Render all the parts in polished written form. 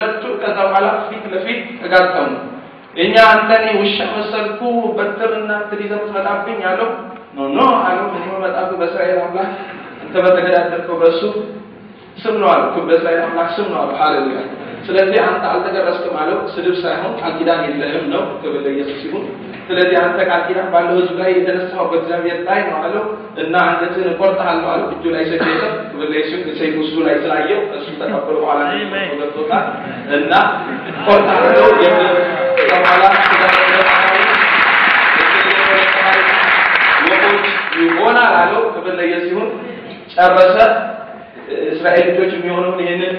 ከዛ በኋላ ፊት ለፊት ተጋጠሙ። እኛ አንተን ውሻ መሰልኩ በትርና እንትን ይዘህ የምትመጣብኝ አለው። No, no አለው። እኔ የምመጣብህ በእስራኤል አምላክ አንተ በተገዳደርከው በእሱ ስም ነው አለው። በእስራኤል አምላክ ስም ነው አለው። ሃሌሉያ። ስለዚህ አንተ አልተገረዝክም አለው። ስድብ ሳይሆን ቃል ኪዳን የለህም ነው። ክብር ለኢየሱስ ይሁን። ስለዚህ አንተ ቃል ኪዳን ባለው ሕዝብ ላይ የተነሳው በእግዚአብሔር ላይ ነው አለው እና አንገትህን እቆርጥሃለሁ አለው። እጁ ላይ ሰይፍ የለም። ክብር ለኢየሱስ ይሁን። ሰይፉ እሱ ላይ ስላየው እሱ ተቀብሎ በኋላ ገብቶታል እና እቆርጥሃለሁ በኋላ ወፎች ይሆናል አለው። ክብር ለኢየሱስ ይሁን። ጨረሰ። እስራኤል ልጆች የሚሆነውን ይህንን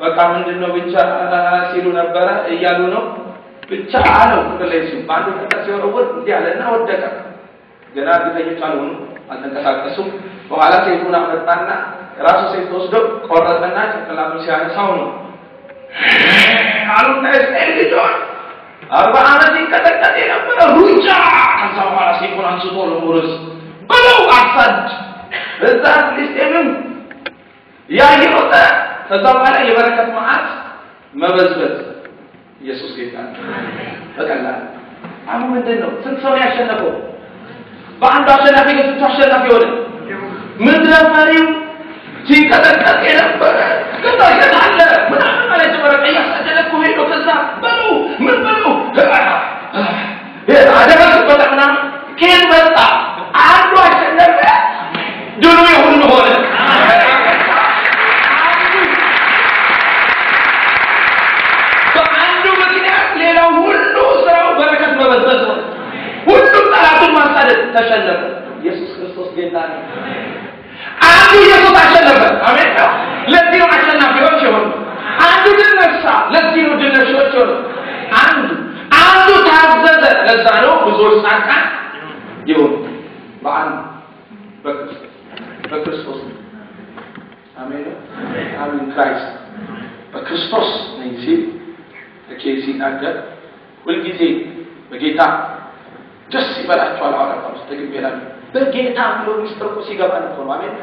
በቃ ምንድነው ብቻ ሲሉ ነበረ እያሉ ነው ብቻ አለው። ክብር ለኢየሱስ ይሁን። በአንዱ ጠጠር ሲወረውር እንዲህ አለና ወደቀ። ገና እርግጠኞች አልሆኑም፣ አልተንቀሳቀሱም። በኋላ ሰይፉን አመጣና ራሱ ሰይፍ ወስዶ ቆረጠና ጭንቅላቱን ሲያነሳው ነው አሉና እስራኤል ልጆች 40 ዓመት ሲንቀጠቀጥ የነበረ ሩጫ። ከዛ በኋላ ሰይፉን አንስቶ ለመውረስ በለው አሳድ በዛ ፍልስጤምም ያ እየሮጠ ከዛ በኋላ የበረከት መዓት መበዝበዝ። ኢየሱስ ጌታ ነው። በቀላል አሁን ምንድን ነው ስንት ሰው ነው ያሸነፈው? በአንዱ አሸናፊ ግን ስንቱ አሸናፊ ሆነ? ምድረ ፈሪው ሲንቀጠቀጥ የነበረ ከዛ የት አለ ምናምን ማለት ጀመረ። እያሳደደ እኮ ሄዶ ከዛ በሉ ምን በሉ አደረስበት ምናምን ከየት መጣ? አንዱ አሸነፈ፣ ድሉ የሁሉ ሆነ። በአንዱ ምክንያት ሌላው ሁሉ ስራው በረከት መበዝበዝ ሆነ። ሁሉም ጠላቱን ማሳደድ ተሸነፈ። ኢየሱስ ክርስቶስ ጌታ ነው። አንዱ ኢየሱስ አሸነፈ። አሜን ነው። ለዚህ ነው አሸናፊዎች የሆኑ። አንዱ ድል ነሳ። ለዚህ ነው ድል ነሺዎች የሆኑ። አንዱ አንዱ ታዘዘ። ለዛ ነው ብዙዎች ጻድቃን የሆኑ። በአንዱ በክርስቶስ በክርስቶስ አሜን ነው። አሜን Christ በክርስቶስ ነኝ ሲል ተኬ ሲናገር ሁልጊዜ በጌታ ደስ ይበላችኋል። ሐዋርያ ጳውሎስ ደግሜ እላለሁ በጌታ ብሎ ሚስጥር እኮ ሲገባ ነው። አሜን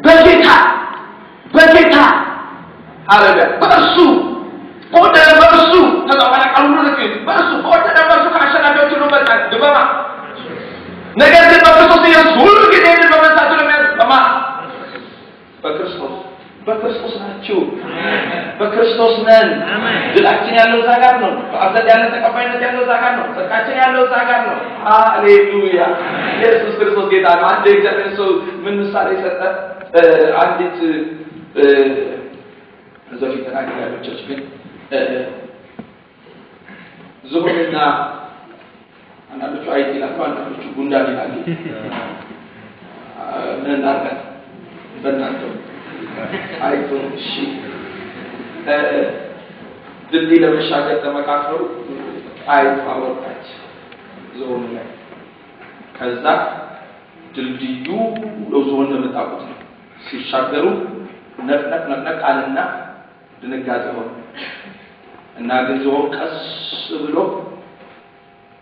በጌታ በጌታ ሃሌሉያ በእርሱ በወደደ በእርሱ ከዛ በኋላ ቃሉ ሁሉ ልክ በእርሱ በወደደ በእርሱ ከአሸናፊዎች ሁሉ በልጣል ድበማ ነገር ግን በክርስቶስ ኢየሱስ ሁሉ ጊዜ ድል በመንሳቱ ለሚያዝ በማ በክርስቶስ በክርስቶስ ናችሁ። በክርስቶስ ነን። ድላችን ያለው እዛ ጋር ነው። በአብ ዘንድ ያለን ተቀባይነት ያለው እዛ ጋር ነው። ጽድቃችን ያለው እዛ ጋር ነው። ሃሌሉያ ኢየሱስ ክርስቶስ ጌታ ነው። አንድ የእግዚአብሔር ሰው ምን ምሳሌ ሰጠ? አንዲት እዛ ፊት ተናግሬያለሁ። church ግን ዝሆንና አንዳንዶቹ አይጥ ይላሉ፣ አንዳንዶቹ ጉንዳን ይላሉ። ምን እናድርጋት? በእናንተው አይቶ እሺ፣ ድልድይ ለመሻገር ተመካክረው አይጥ አወጣች ዝሆኑ ላይ። ከዛ ድልድዩ ዝሆን እንደምታውቁት ነው። ሲሻገሩ ነቅነቅ ነቅነቅ አለና ድንጋጤ ሆነ እና ግን ዝሆን ቀስ ብሎ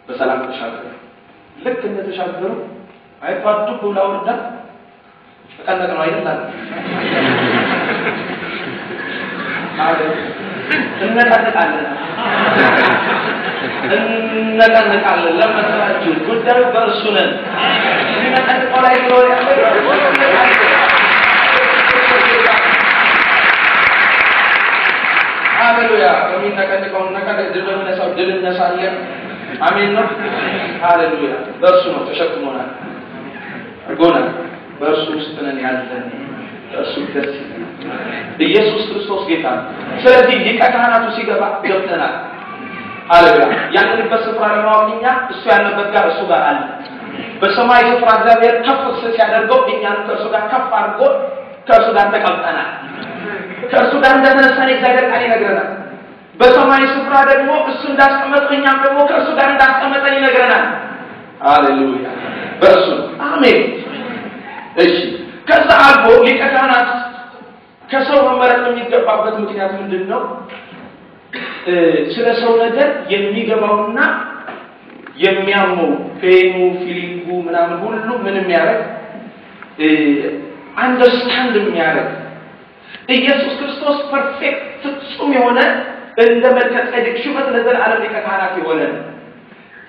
በሰላም ተሻገረ። ልክ እንደተሻገሩ አይጧ ዱብ ብላ ወርዳ ተቀነቅ ነው አይደል አለ። እነቀንቃለን እነቀንቃለን። ለመሰላችሁ ጉዳዩ በእርሱ ነን። የሚነቀንቀው ላይ ስለሆነ ሃሌሉያ። በሚነቀንቀው ነቀንቅ ድል በሚነሳው ድል እነሳለን። አሜን ነው። ሃሌሉያ። በእርሱ ነው ተሸክሞናል፣ አድርጎናል። በእርሱ ውስጥ ነን ያለን። በእርሱ ደስ ይለናል። ኢየሱስ ክርስቶስ ጌታ ነው። ስለዚህ ሊቀ ካህናቱ ሲገባ ገብተናል። ሃሌሉያ። ያለንበት ስፍራ ለማወቅ እኛ እሱ ያለበት ጋር እሱ ጋር አለ። በሰማይ ስፍራ እግዚአብሔር ከፍ ሲያደርገው እኛንም ከእርሱ ጋር ከፍ አድርጎ ከእርሱ ጋር ተቀምጠናል። ከእርሱ ጋር እንደተነሳን የእግዚአብሔር ቃል ይነግረናል። በሰማይ ስፍራ ደግሞ እሱ እንዳስቀመጠው እኛም ደግሞ ከእርሱ ጋር እንዳስቀመጠን ይነግረናል። ሃሌሉያ። በእርሱ አሜን። እሺ፣ ከዛ አልፎ ሊቀ ካህናት ከሰው መመረጥ የሚገባበት ምክንያት ምንድን ነው? ስለ ሰው ነገር የሚገባውና የሚያመው pain ኑ feeling ኡ ምናምን ሁሉ ምን የሚያደርግ understand የሚያደርግ ኢየሱስ ክርስቶስ perfect ፍጹም ፍጹም የሆነ እንደ መልከ ጼዴቅ ሹመት ለዘላለም ሊቀ ካህናት የሆነ።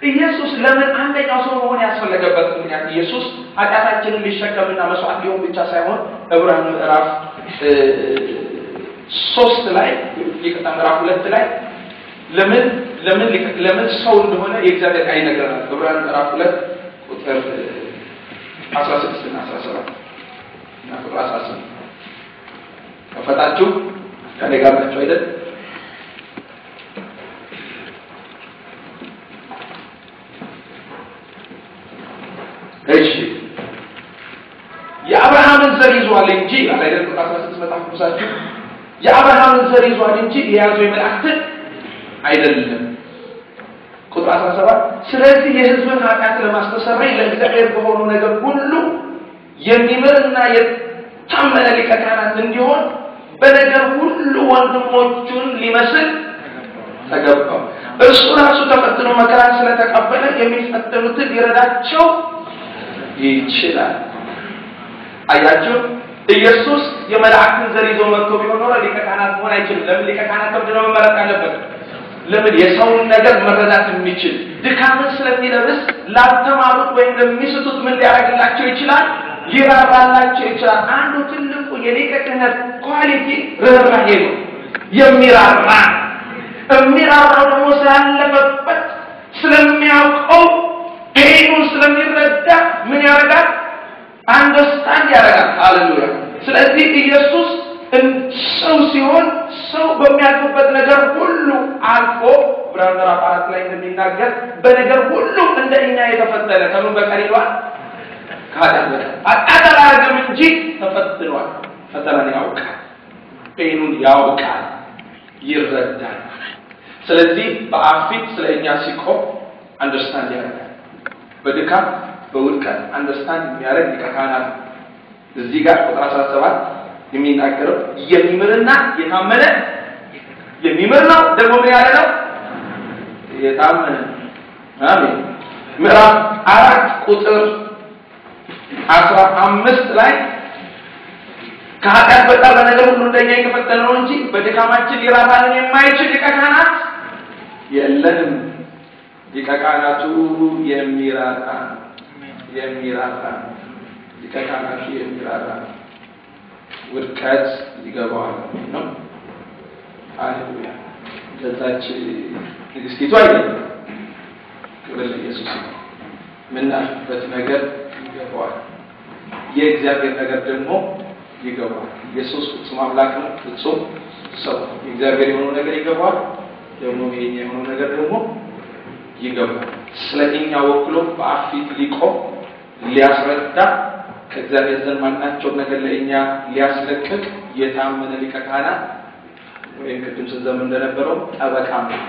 ኢየሱስ ለምን አንደኛው ሰው መሆን ያስፈለገበት ምክንያት ኢየሱስ ኃጢአታችንን ሊሸከምና መስዋዕት ሊሆን ብቻ ሳይሆን ዕብራውያን ምዕራፍ 3 ላይ ይቅርታ ምዕራፍ 2 ላይ ለምን ለምን ለምን ሰው እንደሆነ የእግዚአብሔር ቃል ይነግረናል። ዕብራውያን ምዕራፍ 2 ቁጥር 16 እና 17 እና ቁጥር 18 ከፈታችሁ ከኔ ጋር ናችሁ አይደል? እሺ የአብርሃምን ዘር ይዟል እንጂ አይደል? ቁጥር 16 መጽሐፍ ቅዱሳችሁ የአብርሃምን ዘር ይዟል እንጂ የያዘው የመላእክትን አይደለም። ቁጥር 17 ስለዚህ የሕዝብን ኃጢአት ለማስተሰረይ ለእግዚአብሔር በሆነው ነገር ሁሉ የሚምርና የታመነ ሊቀ ካህናት እንዲሆን በነገር ሁሉ ወንድሞቹን ሊመስል ተገባው። እርሱ ራሱ ተፈትኖ መከራን ስለተቀበለ የሚፈተኑትን ሊረዳቸው ይችላል። አያችሁ፣ ኢየሱስ የመላእክትን ዘር ይዞ መጥቶ ቢሆን ኖሮ ሊቀ ካህናት መሆን አይችልም። ለምን ሊቀ ካህናት ተብሎ መመረጥ አለበት? ለምን? የሰውን ነገር መረዳት የሚችል ድካምን ስለሚለብስ ላልተማሩት ወይም ለሚስቱት ምን ሊያደርግላቸው ይችላል? ሊራራላቸው ይችላል። አንዱ ትልቁ የሊቀ ክህነት quality ርህራሄ ነው። የሚራራ የሚራራው ደግሞ ስላለፈበት ስለሚያውቀው pain ኡን ስለሚረዳ ምን ያደርጋል? understand ያደርጋል። ሃሌሉያ። ስለዚህ ኢየሱስ ሰው ሲሆን ሰው በሚያልፍበት ነገር ሁሉ አልፎ ዕብራውያን ምዕራፍ 4 ላይ እንደሚናገር በነገር ሁሉ እንደኛ የተፈተነ ከምን በቀር ይሏል? ከኃጢአት በቀር። ኃጢአት አላደረገም እንጂ ተፈትኗል። ፈተናን ያውቃል፣ pain ኡን ያውቃል፣ ይረዳል። ስለዚህ በአብ ፊት ስለኛ ሲቆም understand ያደርጋል። በድካም በውድቀት understand የሚያደርግ ሊቀ ካህናት ነው። እዚህ ጋር ቁጥር 17 የሚናገረው የሚምርና የታመነ የሚምር ነው። ደግሞ ምን ያለ ነው? የታመነ። አሜን። ምዕራፍ 4 ቁጥር 15 ላይ ከኃጢአት በቀር በነገር ሁሉ እንደኛ የተፈተነ ነው እንጂ በድካማችን ሊራራልን የማይችል ሊቀ ካህናት የለንም። ሊቀ ካህናቱ የሚራራ የሚራራ ሊቀ ካህናቱ የሚራራ ውድቀት ይገባዋል ነው። ሃሌሉያ። ለዛች ንግስቲቱ አይደለም። ክብር ለኢየሱስ ይሁን። ምናልፍበት ነገር ይገባዋል። የእግዚአብሔር ነገር ደግሞ ይገባዋል። ኢየሱስ ፍጹም አምላክ ነው፣ ፍጹም ሰው። የእግዚአብሔር የሆነው ነገር ይገባዋል፣ ደግሞ የኛ የሆነው ነገር ደግሞ ይገባዋል። ስለኛ ወክሎ በአብ ፊት ሊቆም ሊያስረዳ ከእግዚአብሔር ዘንድ ማናቸውም ነገር ለእኛ ሊያስለቅቅ የታመነ ሊቀ ካህናት ወይም ቅድም ስንዘምር እንደነበረው ጠበቃ ነው።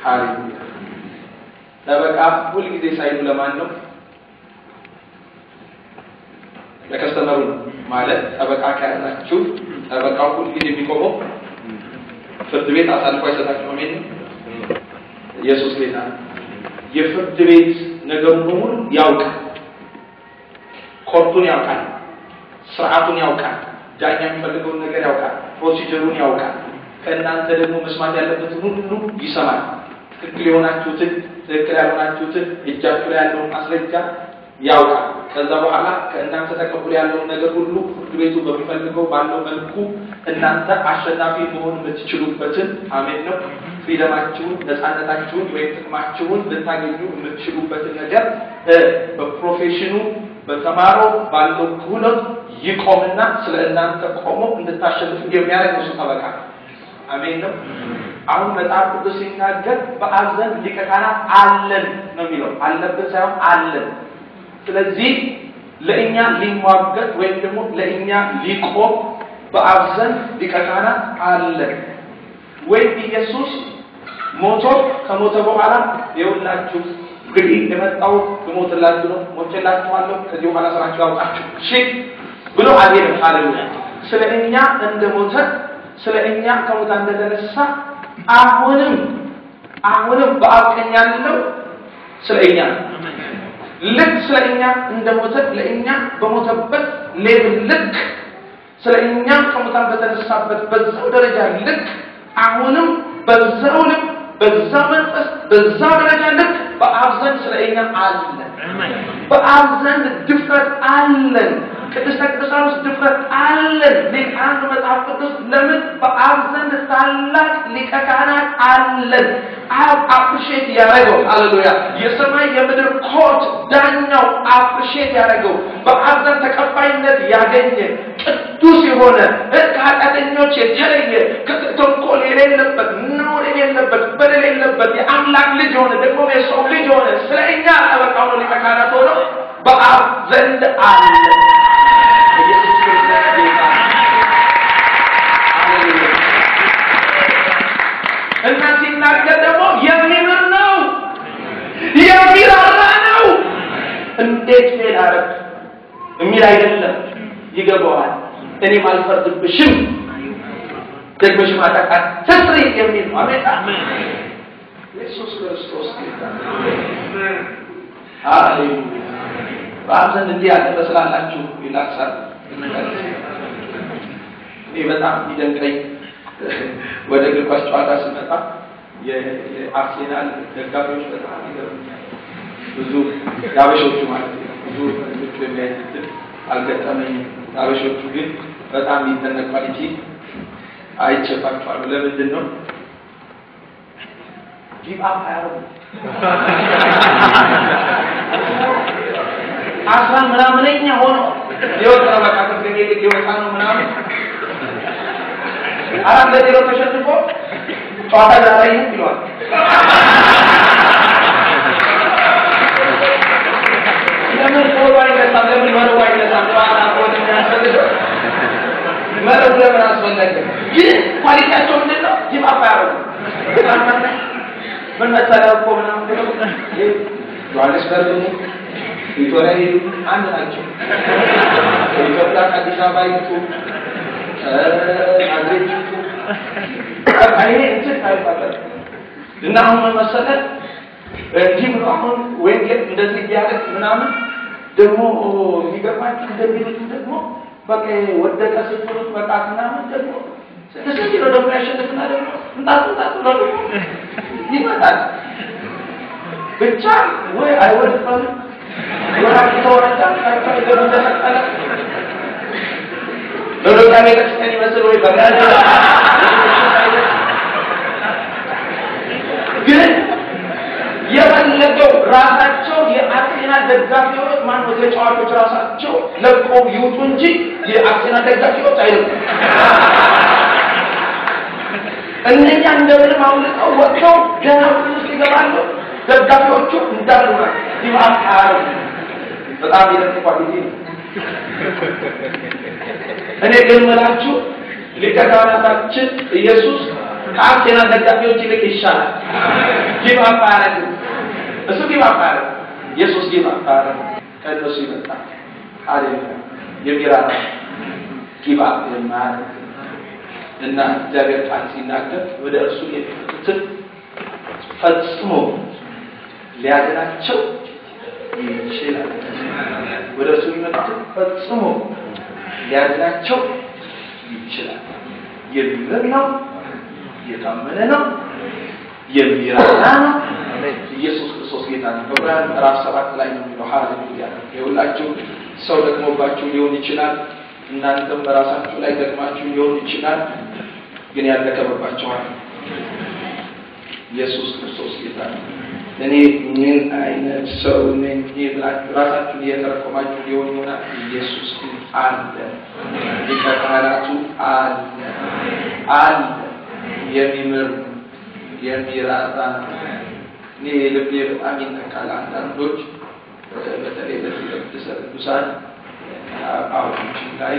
ሃሌሉያ። ጠበቃ ሁል ጊዜ ሳይሉ ለማን ነው? ለከስተመሩ ነው። ማለት ጠበቃ ከያዛችሁ ጠበቃው ሁል ጊዜ የሚቆመው ፍርድ ቤት አሳልፎ አይሰጣችሁም። አሜን። ኢየሱስ ጌታ ነው። የፍርድ ቤት ነገሩን በሙሉ ያውቃል። court ኡን ያውቃል፣ ስርዓቱን ያውቃል፣ ዳኛ የሚፈልገውን ነገር ያውቃል፣ procedure ኡን ያውቃል። ከእናንተ ደግሞ መስማት ያለበትን ሁሉ ይሰማል። ትክክል የሆናችሁትን ትክክል ያልሆናችሁትን እጃችሁ ላይ ያለውን ማስረጃ ያውቃል። ከዛ በኋላ ከእናንተ ተቀብሎ ያለውን ነገር ሁሉ ፍርድ ቤቱ በሚፈልገው ባለው መልኩ እናንተ አሸናፊ መሆን የምትችሉበትን አሜን ነው freedom ኣችሁን፣ ነፃነታችሁን ወይም ጥቅማችሁን ልታገኙ የምትችሉበትን ነገር በ profession ኡ በተማረው ባለው ክህሎት ይቆምና ስለ እናንተ ቆሞ እንድታሸንፉ የሚያደርግ እሱ ጠበቃ። አሜን ነው። አሁን መጽሐፍ ቅዱስ ሲናገር በአብ ዘንድ ሊቀ ካህናት አለን ነው የሚለው። አለብን ሳይሆን አለን። ስለዚህ ለእኛ ሊሟገት ወይም ደግሞ ለእኛ ሊቆም በአብ ዘንድ ሊቀ ካህናት አለን። ወይም ኢየሱስ ሞቶ ከሞተ በኋላ ይኸውላችሁ እንግዲህ የመጣው ልሞትላችሁ ነው፣ ሞቼላችኋለሁ፣ ከዚህ በኋላ ስራችሁ ያውቃችሁ እሺ ብሎ አልሄደም። ሃሌሉያ። ስለኛ እንደሞተ ስለኛ ከሙታን እንደተነሳ አሁንም በአብ ቀኝ ያለው ስለኛ ልክ ስለኛ እንደሞተ ለኛ በሞተበት level ልክ ስለኛ ከሙታን በተነሳበት በዛው ደረጃ ልክ አሁንም በዛው ልብ፣ በዛው መንፈስ፣ በዛው ደረጃ ልክ በአብ ዘንድ ስለኛ አለ። በአብ ዘንድ ድፍረት አለን። ቅድስተ ቅዱሳን ውስጥ ድፍረት አለን። አንዱ መጽሐፍ ቅዱስ ለምን በአብ ዘንድ ታላቅ ሊቀ ካህናት አለን። አብ appreciate ያደረገው፣ ሃሌሉያ፣ የሰማይ የምድር court ዳኛው appreciate ያደረገው፣ በአብ ዘንድ ተቀባይነት ያገኘ፣ ቅዱስ የሆነ፣ ከኃጢአተኞች የተለየ፣ ተንኮል የሌለበት፣ ነውር የሌለበት፣ በደል የሌለበት፣ የአምላክ ልጅ የሆነ፣ ደግሞ የሰው ልጅ የሆነ፣ ስለ እኛ ጠበቃ ሆኖ፣ ሊቀ ካህናት ሆኖ በአብ ዘንድ አለ። ኢየሱስ ክርስቶስ ጌታ። ሃሌሉያ። እና ሲናገር ደግሞ የሚምር ነው፣ የሚራራ ነው። እንዴት fail አረግ የሚል አይደለም። ይገባዋል። እኔም አልፈርድብሽም፣ ደግመሽም ኃጢአት አትስሪ የሚል ነው። አሜን። ኢየሱስ ክርስቶስ ጌታ። ሃሌሉያ። በአብ ዘንድ እንዲህ ያለ መስላላችሁ ይላክሳል። እኔ በጣም የሚደንቀኝ ወደ እግር ኳስ ጨዋታ ስመጣ የአርሴናል ደጋፊዎች በጣም ይገርሙኛል። ብዙ የአበሾቹ ማለት ነው። ብዙ ፈረንጆቹ የሚያዩት አልገጠመኝም። የአበሾቹ ግን በጣም የሚደነቅ quality አይቼባቸዋለሁ። ለምንድን ነው? Give up አያደርጉም። 10 ምናምነኛ ሆኖ ሊወጣ፣ በቃ ከፕሪሚየር ሊግ ሊወጣ ነው ምናምን፣ 4-0 ተሸንፎ ጨዋታ ዛሬ ይለዋል። ለምን ፎቶ አይነሳም? ለምን መረቡ አይነሳም? ጨዋታ ከሆነ የሚያስፈልገው መረቡ ለምን አስፈለገ? ግን quality ያቸው ምንድን ነው? Give up አያደርጉም። ምን መሰለህ እኮ ምናምን ብለው፣ ጆሃንስበርግ ፕሪቶሪያ ሄዱ፣ አንድ ናቸው። ከኢትዮጵያ ከአዲስ አበባ ይምጡ፣ ናዝሬት ይምጡ፣ በቃ ይሄ እንትን አይባልም። እና አሁን ምን መሰለህ፣ እንዲህ ብሎ አሁን ወንጌል እንደዚህ ቢያደርግ ምናምን ደግሞ የሚገርማችሁ እንደሚሉትም ደግሞ በቃ ወደቀ ስትሉት በቃ ምናምን ደግሞ 6-0 ደግሞ ያሸንፍና ደግሞ እንጣጥ እንጣጥ ብሎ ደግሞ ይመጣል። ብቻ ወይ አይወድቅም ወራቂ ተወረዳ ካቸው ተሰቀለ ሎዶቅያ ቤተክርስቲያን ይመስል ወይ በቃ ግን የፈለገው ራሳቸው የአርሴናል ደጋፊዎች፣ ማነው፣ ተጫዋቾች ራሳቸው ለቀው ይውጡ እንጂ የአርሴናል ደጋፊዎች አይደሉም። እነኛ እንደምንም አምልጠው ወጥተው ገና ቡድን ውስጥ ይገባሉ። ደጋፊዎቹ እንዳሉ ናቸው። Give up አያደርጉም። በጣም የደንቅ quality ነው። እኔ ግን ምላችሁ ሊቀ ካህናታችን ኢየሱስ ከአርሴናል ደጋፊዎች ይልቅ ይሻላል። Give up አያደርግም። እሱ give up አያደርግም። ኢየሱስ give up አያደርግም። ከእነሱ ይበልጣል። ሃሌሉያ። የሚራራ፣ give up የማያደርግ። እና እግዚአብሔር ቃል ሲናገር ወደ እርሱ የሚመጡትን ፈጽሞ ሊያድናቸው ይችላል። ወደ እርሱ የሚመጡትን ፈጽሞ ሊያድናቸው ይችላል። የሚምር ነው፣ የታመነ ነው፣ የሚራራ ነው። ኢየሱስ ክርስቶስ ጌታ ነው። ዕብራውያን ምዕራፍ 7 ላይ ነው የሚለው። ሃሌሉያ። የሁላችሁ ሰው ደክሞባችሁ ሊሆን ይችላል። እናንተም በራሳችሁ ላይ ደክማችሁ ሊሆን ይችላል። ግን ያልደከመባችኋል ኢየሱስ ክርስቶስ ጌታ ነው። እኔ ምን አይነት ሰው ነኝ ብላችሁ ራሳችሁን እየተረኮማችሁ ሊሆን ይሆናል። ኢየሱስ ግን አለ። ሊቀ ካህናቱ አለ፣ አለ። የሚምር፣ የሚራራ። እኔ ልቤ በጣም ይነካል። አንዳንዶች በተለይ በዚህ በቅድስተ ቅዱሳን outreach ላይ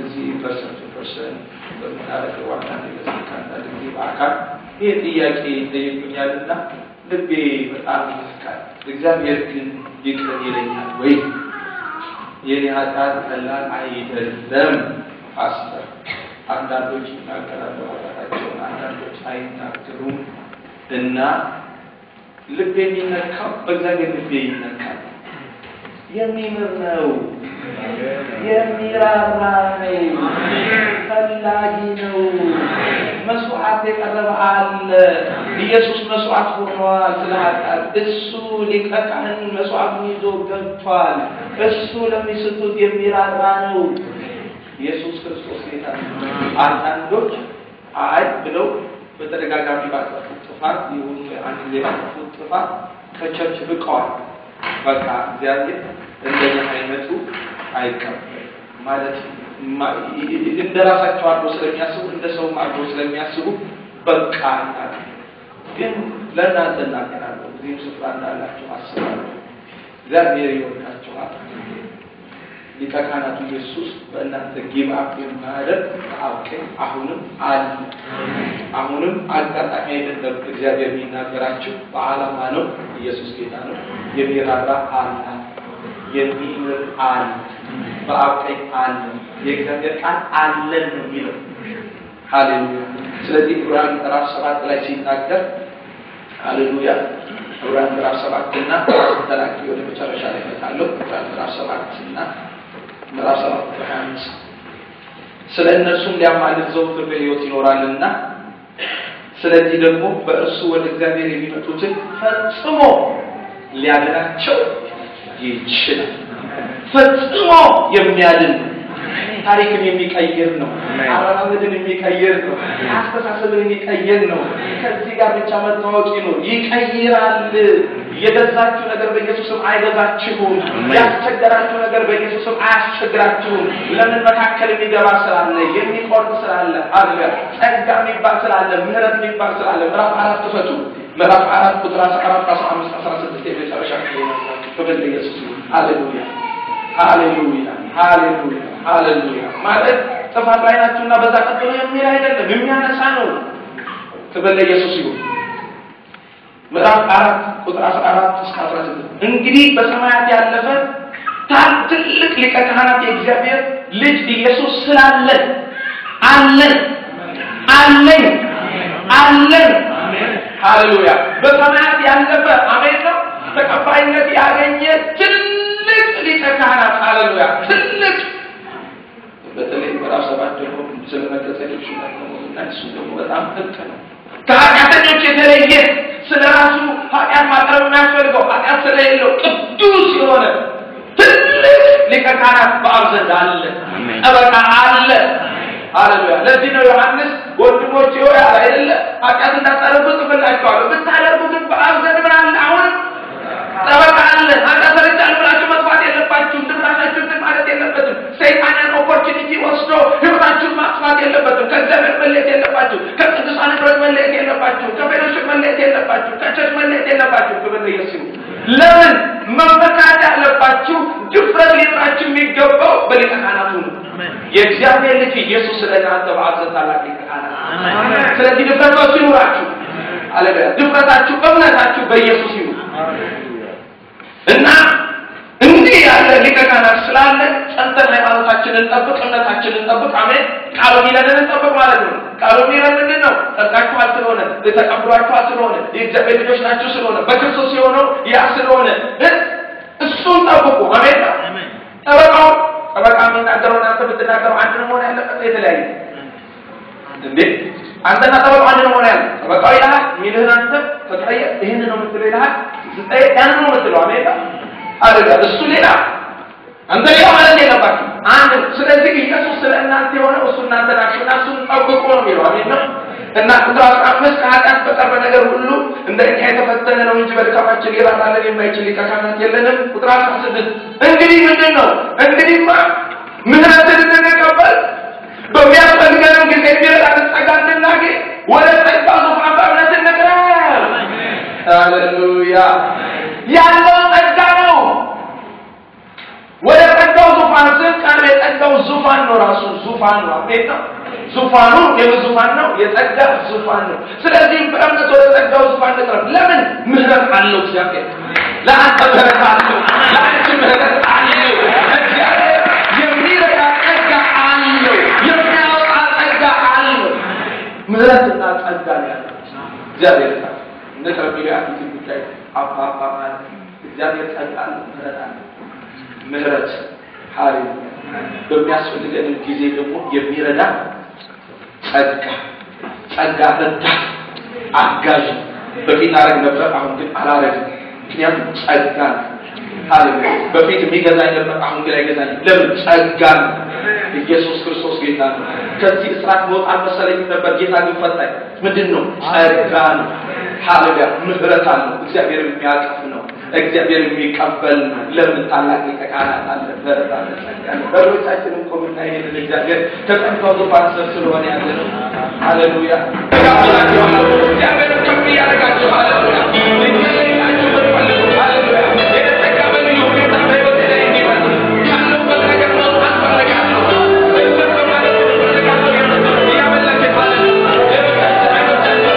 እዚህ person to person በምናደርገው አንዳንድ በስልክ፣ አንዳንድ ጊዜ በአካል ይህ ጥያቄ ይጠይቁኛልና ልቤ በጣም ይነካል። እግዚአብሔር ግን ይቅር ይለኛል ወይ? የኔ ኃጢአት ቀላል አይደለም ፓስተር። አንዳንዶች ይናገራሉ ኃጢአታቸውን፣ አንዳንዶች አይናገሩም። እና ልብ የሚነካው በእግዚአብሔር ልቤ ይነካል። የሚምር ነው፣ የሚራራ ነው፣ ፈላጊ ነው። መስዋዕት የቀረበ አለ። ኢየሱስ መስዋዕት ሆኗል ስለ ኃጢአት። እሱ ሊቀ ካህን መስዋዕቱን ይዞ ገብቷል። እሱ ለሚስቱት የሚራራ ነው። ኢየሱስ ክርስቶስ ጌታ ነው። አንዳንዶች አይ ብለው በተደጋጋሚ ባጠፉት ጥፋት ይሁን አንድ ጊዜ ባጠፉት ጥፋት ከ church ርቀዋል። በቃ እግዚአብሔር እንደኛ አይነቱ አይቀበልም ማለት እንደራሳቸው አድርገው ስለሚያስቡ እንደ ሰውም አድርገው ስለሚያስቡ በቃ ይላሉ። ግን ለእናንተ እናገራለሁ፣ እዚህም ስፍራ እንዳላችሁ አስባለሁ። እግዚአብሔር ይወዳችኋል። ሊቀ ካህናቱ ኢየሱስ በእናንተ give up የማያደርግ በአብ ቀኝ አሁንም አለ። አሁንም አጋጣሚ አይደለም። እግዚአብሔር የሚናገራችሁ በዓላማ ነው። ኢየሱስ ጌታ ነው። የሚራራ አለ፣ የሚምር አለ፣ በአብ ቀኝ አለ። የእግዚአብሔር ቃል አለን ነው የሚለው። ሃሌሉያ። ስለዚህ ዕብራውያን ምዕራፍ 7 ላይ ሲናገር ሃሌሉያ፣ ዕብራውያን ምዕራፍ 7 እና ተላቂ ወደ መጨረሻ ላይ እመጣለሁ። ዕብራውያን ምዕራፍ 7 እና ምዕራፍ 7 ቁጥር 25 ስለ እነርሱም ሊያማልድ ዘወትር በሕይወት ይኖራልና ስለዚህ ደግሞ በእርሱ ወደ እግዚአብሔር የሚመጡትን ፈጽሞ ሊያድናቸው ይችላል። ፈጽሞ የሚያድን ነው። ታሪክን የሚቀይር ነው። አረማመድን የሚቀይር ነው። አስተሳሰብን የሚቀይር ነው። ከዚህ ጋር ብቻ መታወቅ ይኖር ይቀይራል። የገዛችሁ ነገር በኢየሱስም አይገዛችሁም። ያስቸገራችሁ ነገር በኢየሱስም አያስቸግራችሁም። ለምን? መካከል የሚገባ ስላለ፣ የሚቆርጥ ስላለ፣ አለ ጸጋ የሚባል ስላለ፣ ምህረት የሚባል ስላለ። ምዕራፍ 4 ክፈቱ። ምዕራፍ 4 ቁጥር 14፣ 15፣ 16 የመጨረሻ ክፍል ነው። ክብር ለኢየሱስ ይሁን። ሃሌሉያ ሃሌሉያ ሃሌሉያ ሃሌሉያ። ማለት ጥፋት ላይ ናችሁና በዛ ቀጥሎ የሚል አይደለም፣ የሚያነሳ ነው። ክብር ለኢየሱስ ይሁን። ምዕራፍ 4 ቁጥር 14 እስከ 16 እንግዲህ በሰማያት ያለፈ ትልቅ ሊቀ ካህናት የእግዚአብሔር ልጅ ኢየሱስ ስላለን አለን አለን አለን። ሃሌሉያ። በሰማያት ያለፈ አሜን ነው። ተቀባይነት ያገኘ ትልቅ ሊቀ ካህናት ሃሌሉያ። ትልቅ በተለይ ምዕራፍ 7 ደግሞ ስለ መልከጼዴቅ ሹመት ነው እና እሱ ደግሞ በጣም ጥብቅ ነው። ከኃጢአተኞች የተለየ ስለ ራሱ ኃጢአት ማቅረብ የማያስፈልገው ኃጢአት ስለሌለው ቅዱስ የሆነ ትልቅ ሊቀ ካህናት በአብ ዘንድ አለ፣ ጠበቃ አለ። ሃሌሉያ። ለዚህ ነው ዮሐንስ ወንድሞቼ ሆይ አለ አይደለ ኃጢአት እንዳታደርጉ ጽፍላችኋለሁ፣ ብታደርጉ ግን በአብ ዘንድ ምን አለ? አሁንም ጠበቃ አለ። ኃጢአት ሰርቻለሁ ብላችሁ መጥፋት የለባችሁም። ድራሻችሁ እንትን ማለት የለበትም። ሰይጣንን opportunity ወስዶ ህይወታችሁን ማጥፋት የለበትም። ከእግዚአብሔር መለየት የለባችሁ። ከቅዱሳን ህብረት መለየት የለባችሁ። ከ fellowship መለየት የለባችሁ። ከ church መለየት የለባችሁ። ክብር ለኢየሱስ ይሁን። ለምን መመካት ያለባችሁ ድፍረት ሊኖራችሁ የሚገባው በሊቀ ካህናቱ ነው። የእግዚአብሔር ልጅ ኢየሱስ ስለ እናንተ በአብ ዘንድ ታላቅ ሊቀ ካህናት። ስለዚህ ድፍረት በእሱ ይኑራችሁ። አለበያ ድፍረታችሁ፣ እምነታችሁ በኢየሱስ ይሁን። እና እንዲህ ያለ ሊቀ ካህናት ስላለ ጸንተን ሃይማኖታችንን እንጠብቅ፣ እምነታችንን እንጠብቅ። አሜን። ቃሉ የሚለንን እንጠብቅ ማለት ነው። ቃሉ የሚለን ምንድን ነው? ጸድቃችኋል ስለሆነ፣ ተቀብሏችኋል ስለሆነ፣ የእግዚአብሔር ልጆች ናችሁ ስለሆነ፣ በክርስቶስ የሆነው ያ ስለሆነ እሱን ጠብቁ። አሜን። ጠበቃው ጠበቃ የሚናገረው እናንተ ብትናገረው አንድ ነው መሆን ያለበት፣ የተለያየ እንዴ? አንተና ጠበቃው አንድ ነው መሆን ያለ። ጠበቃው ይልሃል፣ የሚልህን አንተ ከተጠየቅ ይህን ነው የምትለው ይልሃል፣ ስትጠየቅ ያንን ነው የምትለው። አሜን። አደጋ እሱ ሌላ አንተ ሌላ ማለት የለባችሁ አንድ። ስለዚህ ኢየሱስ ስለ እናንተ የሆነ እሱ እናንተ ናችሁ እና እሱን ጠብቁ ነው የሚለው። አሜን ነው። እና ቁጥር 15 ከኃጢአት በቀር ነገር ሁሉ እንደኛ የተፈተነ ነው እንጂ በድካማችን ሊራራልን የማይችል ሊቀ ካህናት የለንም። ቁጥር 16 እንግዲህ ምንድን ነው? እንግዲህማ ምህረትን እንድንቀበል በሚያስፈልገንም ጊዜ የሚረዳንን ጸጋ እንድናገኝ ወደ ጸጋው ዙፋን በእምነት እንቅረብ። ሃሌሉያ። ያለው ጸጋ ነው። ወደ ጸጋው ዙፋን ስንቀርብ የጸጋው ዙፋን ነው፣ ራሱ ዙፋን ነው። አሜን ነው። ዙፋኑ የምን ዙፋን ነው? የጸጋ ዙፋን ነው። ስለዚህ በእምነት ወደ ጸጋው ዙፋን እንቅረብ። ለምን? ምህረት አለው እግዚአብሔር። ለአንተ ምህረት አለው፣ ለአንቺ ምህረት አለው። እግዚአብሔር የሚረዳ ጸጋ አለው፣ የሚያወጣ ጸጋ አለው። ምህረትና ጸጋ ነው ያለው እግዚአብሔር። ጋር እንቅረብ የሚለው የአንዲትን ጉዳይ አባ አባ ማለት እግዚአብሔር ጸጋ አለው፣ ምህረት አለው። ምህረት ሃሌሉያ። በሚያስፈልገን ጊዜ ደግሞ የሚረዳ ጸጋ ጸጋ ረዳት አጋዥ። በፊት አረግ ነበር፣ አሁን ግን አላረግም። ምክንያቱም ጸጋ ነው። ሃሌሉያ። በፊት የሚገዛኝ ነበር፣ አሁን ግን አይገዛኝም። ለምን? ጸጋ ነው። ኢየሱስ ክርስቶስ ጌታ ነው። ከዚህ እስራት መውጣት አልመሰለኝም ነበር፣ ጌታ ግን ፈታኝ። ምንድን ነው? ጸጋ ነው። ሃሌሉያ። ምህረት አለው። እግዚአብሔር የሚያቀፍ ነው። እግዚአብሔር የሚቀበል ነው። ለምን? ታላቅ ሊቀ ካህናት አለ፣ ምህረት አለ፣ ጸጋ አለ። በሮቻችንን ቆምና ይሄንን እግዚአብሔር ከጸጋው ዙፋን ስር ስለሆነ ያለ ነው። ሃሌሉያ። ጋብዛችኋለሁ። እግዚአብሔር ከፍ እያደረጋችሁ ሃሌሉያ። ሊጸለይላችሁ የምትፈልጉ ሃሌሉያ። የተጸጋ በልዩ ሁኔታ በሕይወቴ ላይ እንዲመጣ ካለሁበት ነገር መውጣት እፈልጋለሁ። እልፍ ማለት እፈልጋለሁ የምትሉ እያመለክን ሃሌሉያ። ሌሎቻችን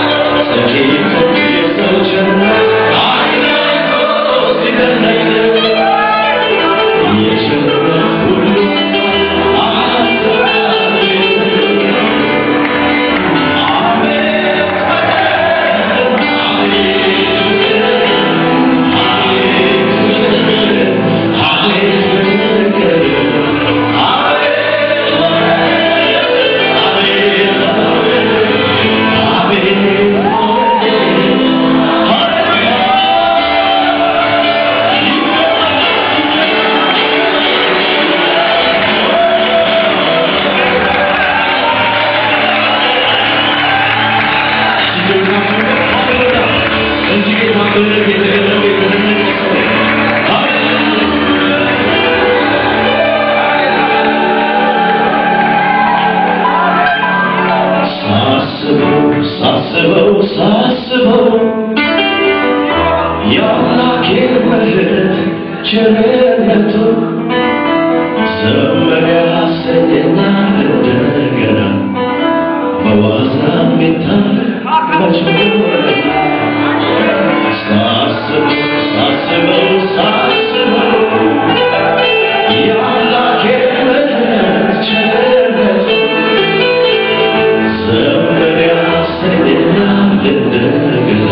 አይኖቻችንን ከፍተን ሳስበው የአምላኬን ምሕረት ቸርነቱ ዘምር ያሰኘኛል እንደገና በዋዛ የሚታለፍ መች ሆነ? ሳስበው ሳስበው ሳስበው የአምላኬን ምሕረት ቸርነቱ ዘምር ያሰኘኛል እንደገና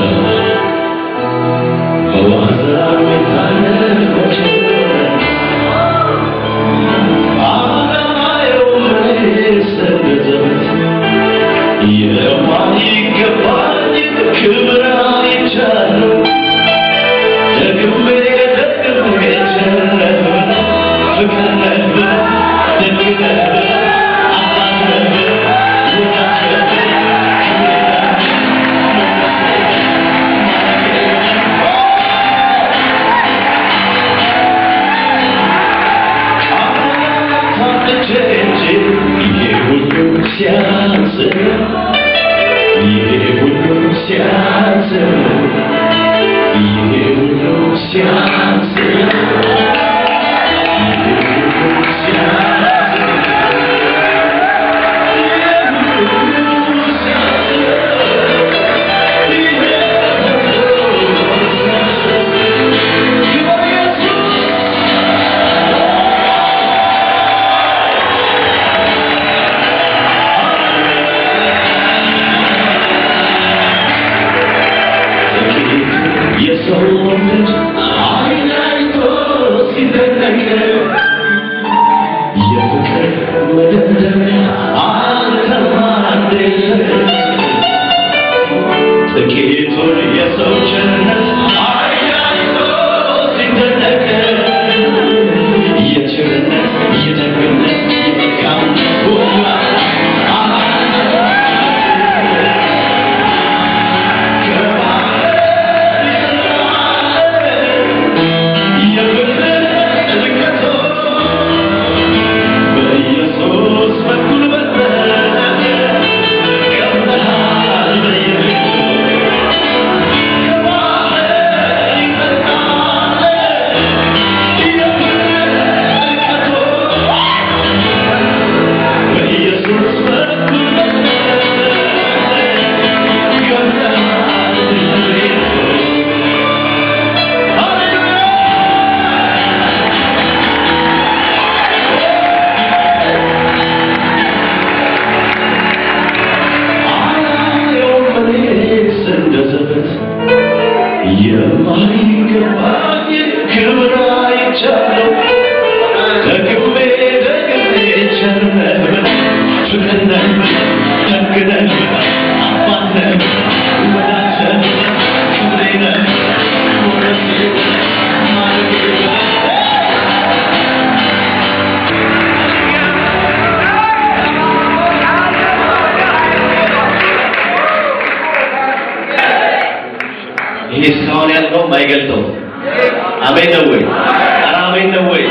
ያልነውም አይገልጠውም። አሜን ነው ወይ? ኧረ አሜን ነው ወይ?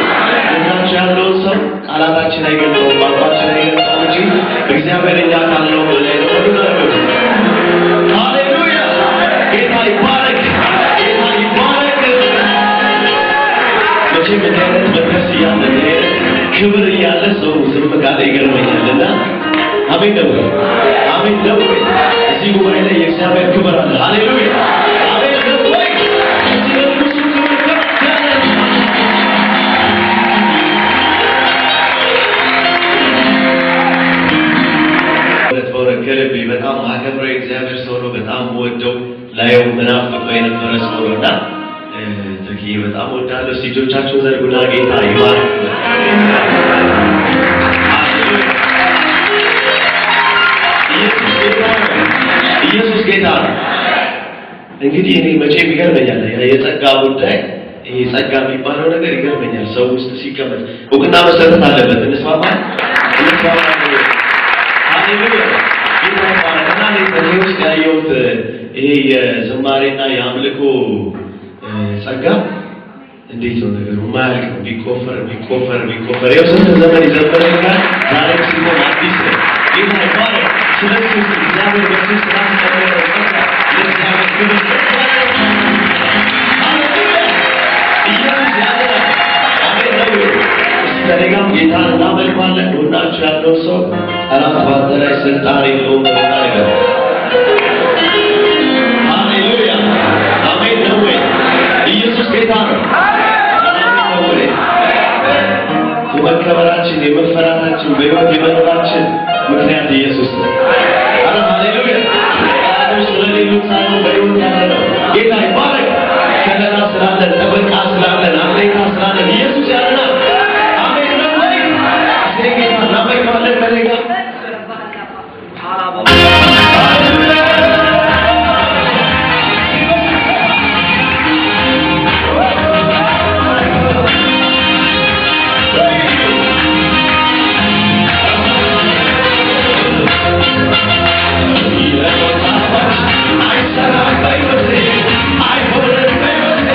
ጎናችሁ ያለውን ሰው ቃላታችን አይገልጠውም፣ ቋንቋችን አይገልጠውም እንጂ እግዚአብሔር እኛ ካልነው በላይ ነው። ሁሉ ነገር ሃሌሉያ! ጌታ ይባረክ፣ ጌታ ይባረክ። መቼም እንዲህ አይነት መቅደስ እያለ፣ እንዲህ አይነት ክብር እያለ ሰው ዝም ካለ ይገርመኛል። እና አሜን ነው ወይ? አሜን ነው ወይ? እዚህ ጉባኤ ላይ የእግዚአብሔር ክብር አለ። ሃሌሉያ! አሜን ነው ወይ? እዚህ በንጉሱ ክብር ከፍ ያለ። በእውነት በእውነት ከልቤ በጣም አከብረው የእግዚአብሔር ሰው ነው። በጣም ወደው ላየው ምናፍቀው የነበረ ሰው ነው። እና ተክዬ በጣም ወዳለሁ። እስቲ እጆቻችሁን ዘርጉና ጌታ ይባርክ። ኢየሱስ ጌታ ነው። ኢየሱስ ጌታ ነው። እንግዲህ እኔ መቼም ይገርመኛል የጸጋ ጉዳይ፣ ይሄ ጸጋ የሚባለው ነገር ይገርመኛል። ሰው ውስጥ ሲቀመጥ እውቅና መሰጠት አለበት። እንስማማ እንስማማ። ሃሌሉያ፣ ጌታ ይባረክ። እና እኔ በዚህ ውስጥ ያየሁት ይሄ የዝማሬና የአምልኮ ጸጋ እንዴት ነው ነገሩ? የማያልቅ ነው። ቢቆፈር ቢቆፈር ቢቆፈር ይኸው ስንት ዘመን ይዘመርልናል። ዛሬም ሲሆን አዲስ ነው። ጌታ ይባረክ። ስለዚህ እግዚአብሔር በሱ ስላስቀመጠው ጸጋ ለእግዚአብሔር ክብር። ሃሌሉያ፣ ኢየሱስ ያድናል። አሜን ነው ወይ? እስቲ ከእኔ ጋር ጌታን እናመልከዋለን። ጎናችሁ ያለው ሰው ጠላት በአንተ ላይ ስልጣን የለውም በልና ነገር። ሃሌሉያ፣ አሜን ነው ወይ? ኢየሱስ ጌታ ነው። አሜን ነው ወይ? የመከበራችን፣ የመፈራታችን፣ በሕይወት የመኖራችን ምክንያት ኢየሱስ ነው። ኧረ ሃሌሉያ! ጠላቶች ስለሌሉት ሳይሆን በሕይወት ያለ ነው። ጌታ ይባረክ። ከለላ ስላለን፣ ጠበቃ ስላለን፣ አለኝታ ስላለን ኢየሱስ ያድናል። አሜን ነው ወይ? እስቲ ጌታ እናመልከዋለን ከእኔ ጋር። አይሰራም በሕይወቴ፣ አይሆንም በሕይወቴ።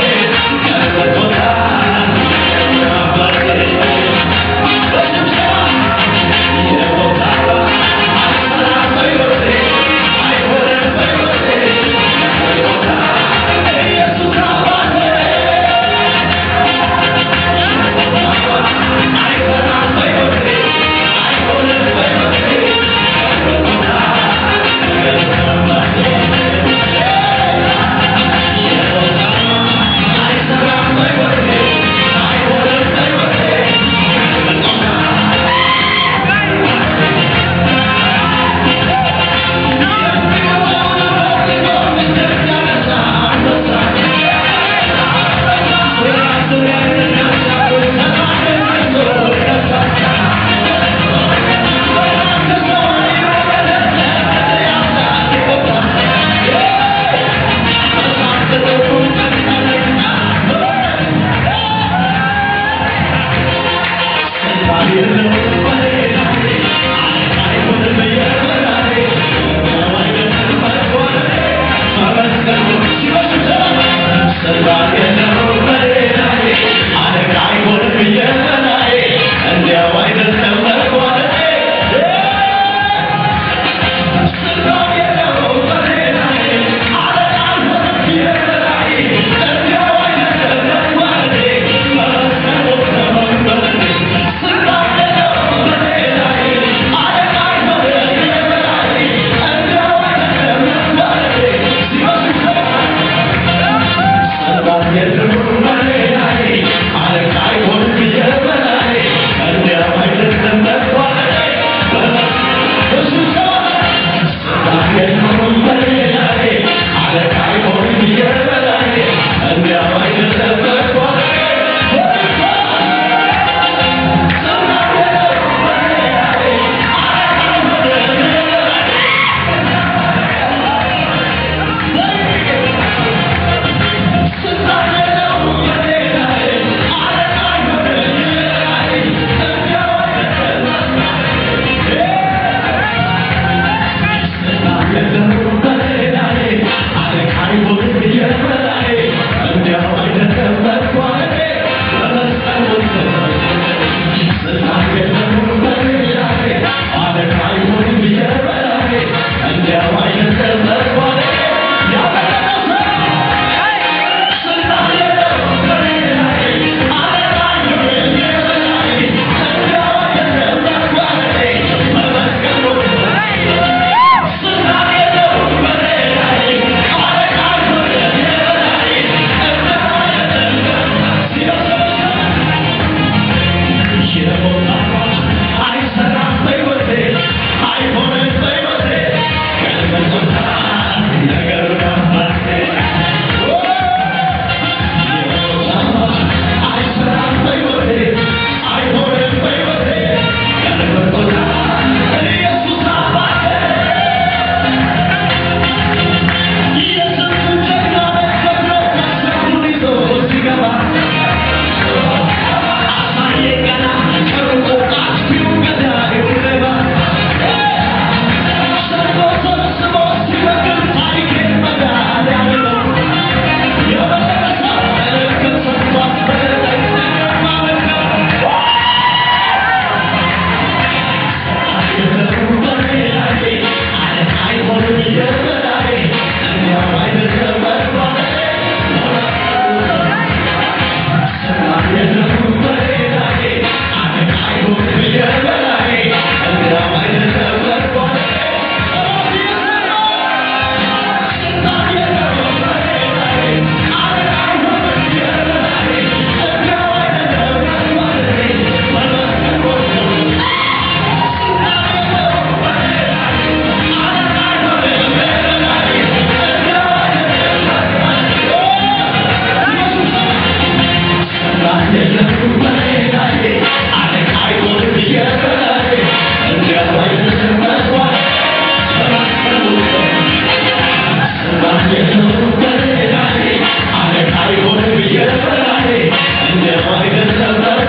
የተሰበረ